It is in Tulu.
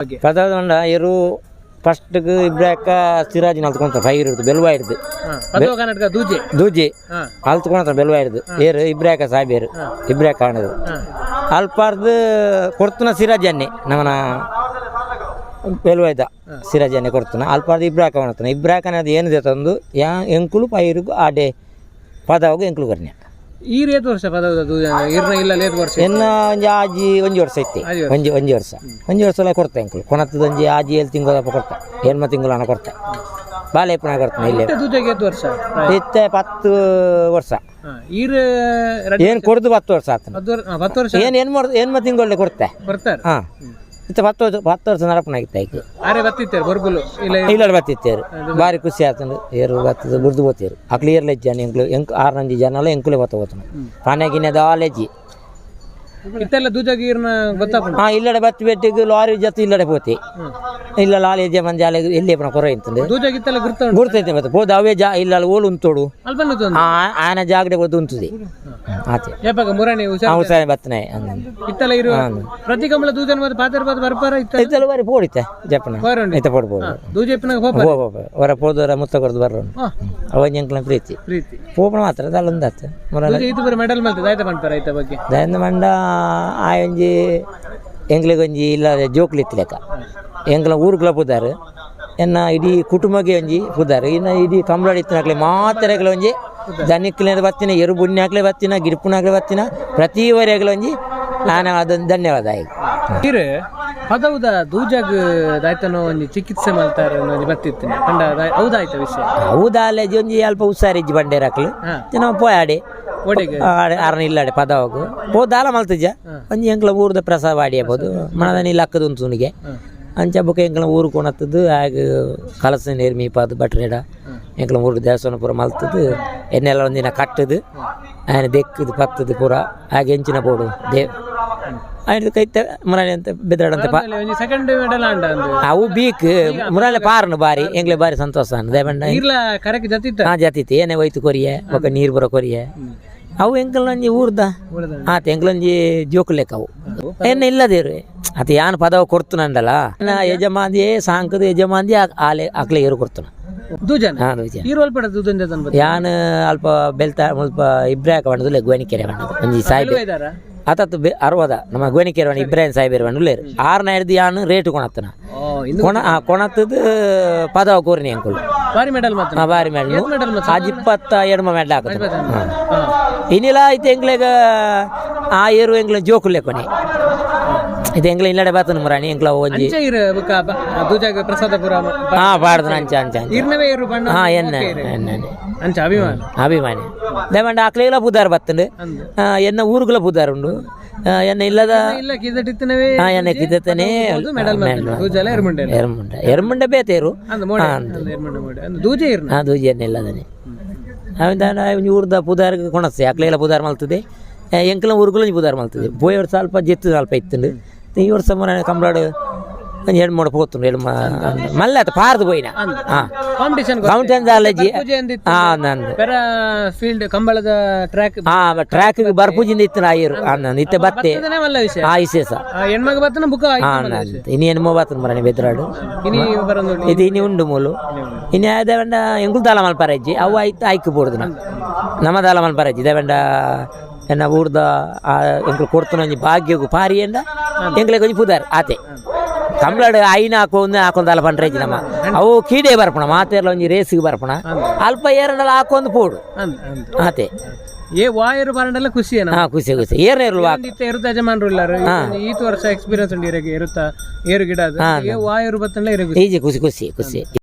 ಬಗ್ಗೆ. ಪದದಂಡ ಎರು ಫಸ್ಟ್ಗೆ ಇಬ್ರಾಕ ಸಿರಾಜಿನ ಅಲ್ತ್ಕೊಂತ ಫೈರ್ ಇರ್ದು ಬೆಲ್ವಾ ಇರ್ದು. ಪದವ ಕರ್ನಾಟಕ ದೂಜೆ. ದೂಜಿ. ಅಲ್ತ್ಕೊಂತ ಬೆಲ್ವಾ ಇರ್ದು ಏರು ಇಬ್ರಾಕ ಸಾಬೇರು ಇಬ್ರಾಕ ಕಾಣದು. ಅಲ್ಪಾರ್ದು ಕೊಡ್ತನ ಸಿರಾಜನ್ನೆ ನಮ್ಮನ ಬೆಲ್ವಾಯ್ದ ಸಿರಾಜನ್ನೆ ಕೊಡ್ತನ. ಅಲ್ಪಾರ್ದು ಇಬ್ರಾಕ ಅವನತನ ಇಬ್ರಾಕನ ಅದು ಏನಿದೆ ತಂದು ಯಾ ಎಂಕುಲು ಪೈರುಗು ಆಡೆ ಪದವಾಗ ಎಂಕುಲು ಬರ್ನ್ಯ. ಈ ರೇತ್ ವರ್ಷ ಪದವದ ದೂಜೆ ಇರ್ನ ಇಲ್ಲ ಲೇತ್ ವರ್ಷ? ಎನ್ನ ಒಂಜಿ ಆಜಿ ಒಂಜಿ ವರ್ಷ ಇತ್ತೆ. ಆಜಿ. ಒಂಜಿ ಒಂಜಿ ವರ್ಷ ಒಂಜಿ ವರ್ಷ ಎಲ್ಲ ಕೊಡ್ತಾ ಎಂಕುಲು ಕೊನತ್ತದ ಒಂಜಿ ಆಜಿ ಏಳು ತಿಂಗಳಪ್ಪ ಕೊಡ್ತಾ ಏನ್ಮ ತಿಂಗಳು ಹಣ ಕೊಡ್ತಾ ಬಾಳೆ ಪುನಃ ಕೊಡ್ತಾನೆ ಇಲ್ಲೇ. ಇತ್ತೆ ದೂಜೆಗೆ ಏತ್ ವರ್ಷ? ಇತ್ತೆ 10 ವರ್ಷ. ಈರ್ ಏನು ಕೊಡ್ದು 10 ವರ್ಷ ಆತನ. 10 ವರ್ಷ. ಏನು ಏನು ಮಾಡ್ ಏನ್ಮ ತಿಂಗಳೇ ಕೊಡ್ತೆ. ಬರ್ತಾರೆ. ಹಾಂ, ಇತ್ತೆ 10 ವರ್ಷ 10 ವರ್ಷ ನಡಪನಾಗಿತ್ತು ಆಯ್ತು. ಆರೆ ಬತ್ತಿತ್ತಾರೆ ಬೊರ್ಗುಲು ಇಲ್ಲ? ಇಲ್ಲ, ಬತ್ತಿತ್ತೇರು ಭಾರಿ ಖುಷಿ ಆತಂದು ಏರು ಬತ್ತದ ಬುಡ್ದು పోతారు ಅಕ್ಲು ಏರ್ಲ ಜನ ಎಂಕ್ಲು ಎಂಕ್ ಆರು ನಂಜಿ ಜನ ಎಲ್ಲ ಎಂಕುಲೆ ಬತ್ತ ಹೋತನು ಪಾನೆ ಗಿನ್ನೆ ದಾಲೆಜ್ಜಿ. ಇತ್ತೆಲ್ಲ ದೂಜಾಗಿ ಈರ್ನ ಗೊತ್ತಾಪುಂಡು. ಹಾಂ, ಇಲ್ಲಡೆ ಬತ್ತಿ ಬೆಟ್ಟಿಗೆ ಲಾರಿ ಜೊತೆ ಇಲ್ಲಡೆ ಪೋತಿ ಇಲ್ಲ ಲಾಲಿ ಜ ಮಂದಿ ಅಲೆ ಎಲ್ಲಿ ಪುನಃ ಕೊರ ಇಂತಂದು. ದೂಜಾಗಿ ಇತ್ತೆಲ್ಲ ಗುರ್ತ ಉಂಟು. ಗುರ್ತೈತೆ ಮತ್ತೆ ಪೋದ ಅವೇ ಜಾ ಇಲ್ಲ ಅಲ್ಲಿ ಓಲು ಉಂತೋಡು. ಅಲ್ಪ ಆ ಆನ ಜಾಗಡೆ ಹೋದು ಉಂತುದಿ ಆತೆ. ಏಪಾಗ ಮುರಾಣಿ ಹುಷಾರ್. ಹುಷಾರಿ ಬತ್ತನೆ. ಇತ್ತೆಲ್ಲ ಇರುವ ಪ್ರತಿ ಕಂಬಳ ದೂಜನ ಮತ್ತೆ ಪಾತ್ರ ಪಾತ್ರ ಬರ್ಪಾರ ಇತ್ತ? ಇತ್ತೆಲ್ಲ ಬಾರಿ ಪೋಡಿತ್ತೆ ಜಪ್ಪನ. ಪೋರುಂಡು. ಇತ್ತ ಪೋಡ್ಬೋದು. ದೂಜೆ ಇಪ್ಪನಾಗ ಹೋಪ? ಪೋ ಪೋ ಹೊರ ಪೋದವರ ಮುತ್ತ ಕೊರ್ದು ಬರ್ರೋನು. ಅವ ಎಂಕ್ಲ ಪ್ರೀತಿ. ಪ್ರೀತಿ. ಪೋಪಣ ಮಾತ್ರ ಅದಲ್ಲೊಂದು ಮುರಲ್ಲ. ದೂಜೆ ಇದು ಬರ ಮೆಡಲ್ ಮಲ್ತದೆ ಆಯ್ತಾ ಪನ್ಪಾರ ಆಯ್ತಾ ಬಗ್ಗೆ? ದಯಂದ ಮಂಡ ಆ ಒಂಜಿ ಎಂಕ್ಲೆಗ್ ಒಂಜಿ ಇಲ್ಲ ಜೋಕ್ಲು ಇತ್ತು ಲೆಕ್ಕ ಎಂಕ್ಲ ಊರುಗಳ ಪುದಾರು ಎನ್ನ ಇಡೀ ಕುಟುಂಬಕ್ಕೆ ಒಂಜಿ ಪುದಾರು ಇನ್ನು ಇಡೀ ಕಂಬಳಾಡಿ ಇತ್ತಿನಕ್ಲೆ ಮಾತೆರೆಗ್ಲ ಒಂಜಿ ದನಿಕ್ಲೆ ಬತ್ತಿನ ಎರು ಬುಣ್ಯಾಕ್ಲೆ ಬತ್ತಿನ ಗಿಡ್ಪುನಾಕ್ಲೆ ಬತ್ತಿನ ಪ್ರತಿ ವರೆಗ್ಲ ಒಂಜಿ ನಾನು ಅದೊಂದು ಧನ್ಯವಾದ ಈಗ. ಇರು ಪದವುದ ದೂಜಾಗ್ ದಾಯ್ತನೋ ಒಂಜಿ ಚಿಕಿತ್ಸೆ ಮಲ್ತಾರೆ ಒಂಜಿ ಬತ್ತಿತ್ತಿನ ಪಂಡ ಹೌದಾಯ್ತ ವಿಷಯ? ಹೌದಾಲೇಜಿ ಒಂಜಿ ಅಲ್ಪ ಹುಷಾರಿಜ್ಜಿ ಬಂಡೇರಾಕ್ಲು. ನಾವು ಪೋಯಾಡಿ. ಒಡೆಗೆ? ಆರನ ಇಲ್ಲಾಡೆ ಪದವಾಗು ಪೋದಾಲ ಮಲ್ತಿಜ ಒಂಜಿ ಎಂಕ್ಲ ಊರ್ದ ಪ್ರಸಾದ ವಾಡಿಯಬಹುದು ಮಣದ ಲಕ್ಕದ ಉಂತುನಿಗೆ ಅಂಚ ಬೊಕ ಎಂಕ್ಲ ಊರು ಕೊಣತ್ತದ್ದು ಆಗ ಕಲಸ ನೀರು ಮೀಪಾದು ಬಟ್ರೇಡ ಎಂಕ್ಲ ಊರು ದೇವಸ್ಥಾನ ಪೂರ ಮಲ್ತದ್ದು ಎನ್ನೆಲ್ಲ ಒಂದಿನ ಕಟ್ಟದು ಆಯ್ನ ದೆಕ್ಕದು ಪತ್ತದು ಪೂರ ಆಗ ಎಂಚಿನ ಬೋಡು they ಆಯ್ತು ಕೈತ ಮುರಾಣಿ ಅಂತ ಬೆದರಾಡಂತ ಪಾ. ಆಮೇಲೆ ಒಂಜಿ ಸೆಕೆಂಡ್ ಮೆಡಲ್ ಆಂಡ ಅಂದು. ಅವು ಬೀಕ್ ಮುರಾಳೆ ಪಾರನು ಬಾರಿ ಎಂಗ್ಲೆ ಬಾರಿ ಸಂತೋಷ ದೇವಣ್ಣ. ಇರ್ಲ ಕರೆಕ್ ಜತಿತ್ತ? ಹಾ, ಜಾತಿತ್ತು ಏನೇ ಹೋಯ್ತು ಕೊರಿಯೆ ಬೊಕ ನೀರು ಬರೋ ಕೊರಿಯೆ ಅವು ಎಂಕಲ್ನೊಂಜಿ ಊರ್ದ. ಆತ ಎಂಕ್ಲೊಂಜಿ ಜೋಕು ಲೆಕ್ಕ ಅವು ಎನ್ನ ಇಲ್ಲದೇರು ಆತ ಯಾನ್ ಪದವ ಕೊಡ್ತುನಂಡಲ ನಾ ಯಜಮಾಂದಿಯೇ ಸಾಂಕದ ಯಜಮಾಂದಿ ಆಲೆ ಅಕ್ಲೆ ಏರು ಕೊಡ್ತುನ. ದೂಜನ? ಹಾ, ದೂಜ. ಈರು ಅಲ್ಪಡ ದೂಜನ್ ಜತನ್ ಬತ್ತಿ? ಯಾನ್ ಅಲ್ಪ ಬೆಲ್ತ ಮುಲ್ಪ ಇಬ್ರಾಕ ಬಂಡದು ಗೋಣಿಕೆರೆ ಬಂಡದು ಒಂಜಿ ಸಾಯ್ಬೆ. ಇದಾರ? ಆತತ್ತು ಬೆ ಅರ್ವದ ನಮ್ಮ ಗೋಣಿಕೆರೆ ಬಂಡ ಇಬ್ರಾಹಿಂ ಸಾಹೇಬರು ಬಂಡುಲೇರು ಆರ್ನ ಹಿಡ್ದು ಯಾನ್ ರೇಟ್ ಕೊಣತ್ತನ. ಓ ಇಂದು. ಕೊಣ ಆ ಕೊಣತ್ತದು ಪದವ ಕೋರಿನಿ ಅಂಕುಲು. ಬಾರಿ ಮೆಡಲ್ ಮಾತ್ರ. ಆ ಬಾರಿ ಮೇಡಲ್. ಮೆಡಲ್ ಮಾತ್ರ? ಆಜ್ 22 ಮೆಡಲ್ ಹಾಕುದು. ಇನ್ನಿಲ್ಲ ಐತೆ ಎಂಕ್ಲೆಗ ಆ ಏರು ಎಂಕ್ಲ ಜೋಕುಲೆ ಕೊನೆ ಇದು ಎಂಕ್ಲ ಇಲ್ಲಡೆ ಬಾತನ ಮುರಾಣಿ ಎಂಕ್ಲ ಒಂಜಿ. ಅಂಚೆ ಇರು ಬುಕ್ಕ ದೂಜಾಗ್ ಪ್ರಸಾದ ಪುರ. ಹಾ, ಪಾಡ್ದನ ಅಂಚ ಅಂಚ ಅಂಚ. ಇರ್ನವೇ ಇರು ಬಣ್ಣ. ಹಾ, ಎನ್ನ ಎನ್ನ. ಅಂಚ ಅಭಿಮಾನ. ಅಭಿಮಾನಿ ದೇವಂಡ ಆಕ್ಲೆಗ್ಲ ಪುದಾರ್ ಬತ್ತಂಡು. ಅಂದು. ಎನ್ನ ಊರುಗಳ ಪುದಾರ್ ಉಂಡು ಎನ್ನ ಇಲ್ಲದ. ಇಲ್ಲ ಕಿದಟಿತ್ತನವೇ. ಹಾ, ಎನ್ನ ಕಿದತನೇ. ಮೆಡಲ್ ಮಾತ್ರ ದೂಜಲ ಎರ್ಮುಂಡೆ. ಎರ್ಮುಂಡ ಎರ್ಮುಂಡ ಬೇತೇರು. ಅಂದು ಮೋಡೆ ಅಂದು ಎರ್ಮುಂಡೆ ಮೋಡೆ ಅಂದು ದೂಜೆ ಇರ್ನ. ಹಾ, ದೂಜಿ ಎನ್ನ ಇಲ್ಲದನೆ ಅವಂದಾನ ಊರ್ದ ಪುದಾರ್ಗೆ ಕೊಣಸೆ ಅಕ್ಲೆಲ್ಲ ಪುದಾರ್ ಮಲ್ತದೆ ಎಂಕಲ ಊರುಗಳು ಪುದಾರ್ ಮಲ್ತದೆ. ಪೋಯ ವರ್ಷ ಅಲ್ಪ ಜೆತ್ತು ಅಲ್ಪ ಇತ್ತುಂಡು. ಈ ವರ್ಷ ಮೊನ್ನೆ ಕಂಬ್ಲಾಡು ಒಂಜಿ ಎರಡು ಮೂಡ ಪೋತುಂಡು ಎರಡು ಮಲ್ಲ ಆತ ಪಾರ್ದು ಪೋಯಿನ ಹಾ. ಕಾಂಪಿಟಿಷನ್. ಕೌಂಟನ್ ದಾಲಜಿ. ಪೂಜೆ ಅಂದಿತ್ತು. ಹಾ, ನಂದು. ಪೆರ ಫೀಲ್ಡ್ ಕಂಬಳದ ಟ್ರ್ಯಾಕ್. ಹಾ, ಟ್ರ್ಯಾಕ್ ಬರ್ಪೂಜಿಂದ ಇತ್ತು ಆಯಿರು ಅಂದ ಇತ್ತೆ ಬತ್ತೆ. ಬತ್ತದನೇ ಮಲ್ಲ ವಿಷಯ. ಆ ವಿಶೇಷ. ಹೆಣ್ಮಗ ಬತ್ತನ ಬುಕ್ಕ. ಹಾ, ನಂದು ಇನಿ ಎನ್ಮೋ ಬಾತನ ಮರನಿ ಬೆದ್ರಾಡು. ಇನಿ ಬರಂದು. ಇದು ಇನಿ ಉಂಡು ಮೂಲು ಇನಿ ದೇವಂಡ ಎಂಕುಲು ದಾಲ ಮಲ್ಪರಜ್ಜಿ ಅವು ಆಯ್ತು ಆಯ್ಕೆ ಬೋಡ್ದು ನಮ್ಮ ದಾಲ ಮಲ್ಪರಜ್ಜಿ ದೇವಂಡ ಎನ್ನ ಊರ್ದ ಆ ಎಂಕುಲು ಕೊಡ್ತನ ಒಂಜಿ ಭಾಗ್ಯಗು ಪಾರಿ ಎಂಡ ಎಂಕ್ಲೆ ಒಂಜಿ ಪುದಾರ್ ಆತೆ ಕಂಬ್ಲಾಡು ಐನ ಹಾಕೊಂಡು ಹಾಕೊಂಡು ದಾಲ ಪಂಡ್ರೆಜ್ಜಿ ನಮ್ಮ ಅವು ಕೀಡೆ ಬರ್ಪಣ ಮಾತೆರ್ಲ ಒಂಜಿ ರೇಸಿಗೆ ಬರ್ಪಣ ಅಲ್ಪ ಏರಂಡಲ ಹಾಕೊಂಡು ಪೋಡು. ಅಂದ್ ಅಂದ್. ಆತೆ. ಏ ವಾಯರು ಬರಂಡಲ್ಲ ಖುಷಿ ಏನ? ಹಾ, ಖುಷಿ ಖುಷಿ ಏರ್ನೇರ್ಲು ಹಾಕು. ಇತ್ತ ಎರುತ್ತ ಯಜಮಾನ್ರು ಇಲ್ಲಾರು ಈತ ವರ್ಷ ಎಕ್ಸ್ಪೀರಿಯನ್ಸ್ ಉಂಡು ಇರಗೆ ಎರುತ್ತ ಏರು ಗಿಡ ಅದು. ಏ ವಾಯರು ಬತ್ತಂಡ ಇರಗು. ಈಜಿ ಖುಷಿ ಖುಷಿ ಖುಷಿ.